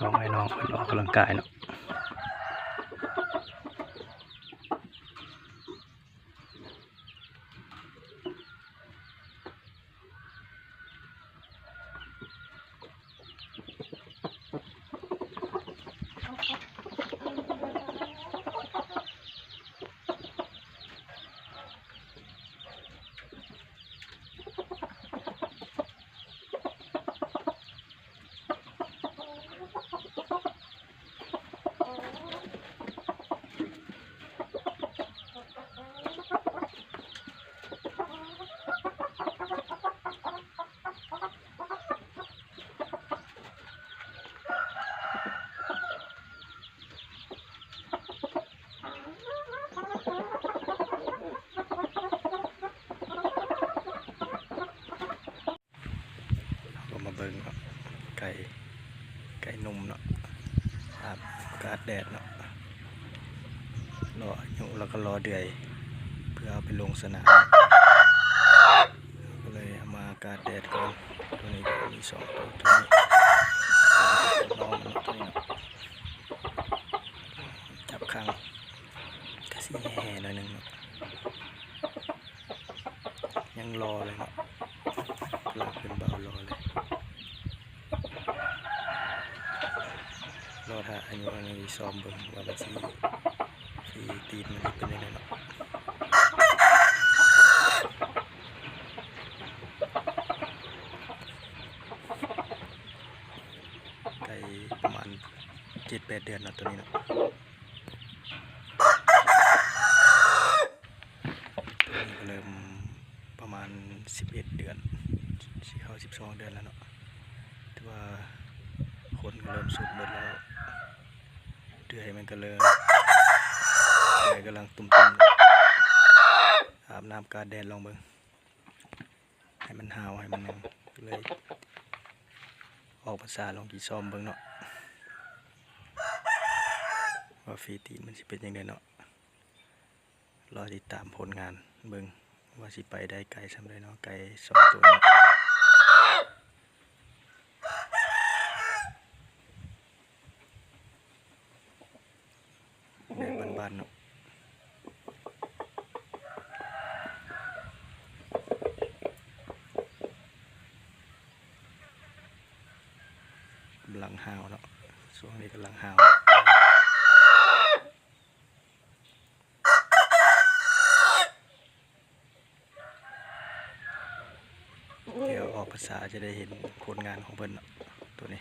ຕ້ອງໃຫ້ນ້ອງເພິ່ນອອກກຳລັງກາຍເນາະ. ເຮົາກໍມາເບິ່ງເນາະ ໄກ່ ໄກ່ໜຸ່ມເນາະ ອາບອາກາດແດດເນາະ ລໍອາຍຸ ແລ້ວກໍລໍເດືອຍ ເພື່ອເອົາໄປລົງສະໜາມ ກໍເລີຍເອົາມາອາກາດແດດກ່ອນ. ໂຕນີ້ກໍມີສອງໂຕ ໂຕນີ້ ນ້ອງມັນເນາະ ໂຕນີ້ເນາະ ຈັບຂັງ ກະຊິແຫ່ໜ້ອຍໜຶ່ງເນາະ. ຍັງລໍເລີຍເນາະ ກຳລັງຂຶ້ນເບົາລໍເລີຍ ລໍຖ້າອາຍຸອັນນີ້ຊ້ອມເບິ່ງວ່າມັນຊິ ສີຕີນມັນຊິເປັນຈັ່ງໃດເນາະ. ໄກ່ປະມານເຈັດແປດເດືອນເນາະ ໂຕນີ້ເນາະ. ໂຕນີ້ກໍເລີ່ມປະມານສິບເອັດເດືອນ ຊິເຂົ້າສິບສອງເດືອນແລ້ວເນາະ ແຕ່ວ່າຂົນກໍເລີ່ມສຸດເບິດແລ້ວ ເດືອຍມັນກໍເລີ່ມ ເດືອຍກຳລັງຕຸ່ມໆ ອາບນ້ຳກາດແດດລອງເບິ່ງ ໃຫ້ມັນຫາວ ໃຫ້ມັນຫຍັງ ເລີຍອອກພາສາລອງກີຊ້ອມເບິ່ງເນາະ ວ່າຝີຕີນມັນຊິເປັນຈັ່ງໃດເນາະ. ລໍຕິດຕາມຜົນງານເບິ່ງວ່າຊິໄປໄດ້ໄກສ່ຳໃດເນາະ ໄກ່ສອງໂຕນີ້ ແບບບ້ານໆເນາະ ກຳລັງຫາວເນາະ ຊ່ວງນີ້ກຳລັງຫາວ. ດຽວອອກພາສາຈະໄດ້ເຫັນຜົນງານຂອງເພິ່ນເນາະ ໂຕນີ້.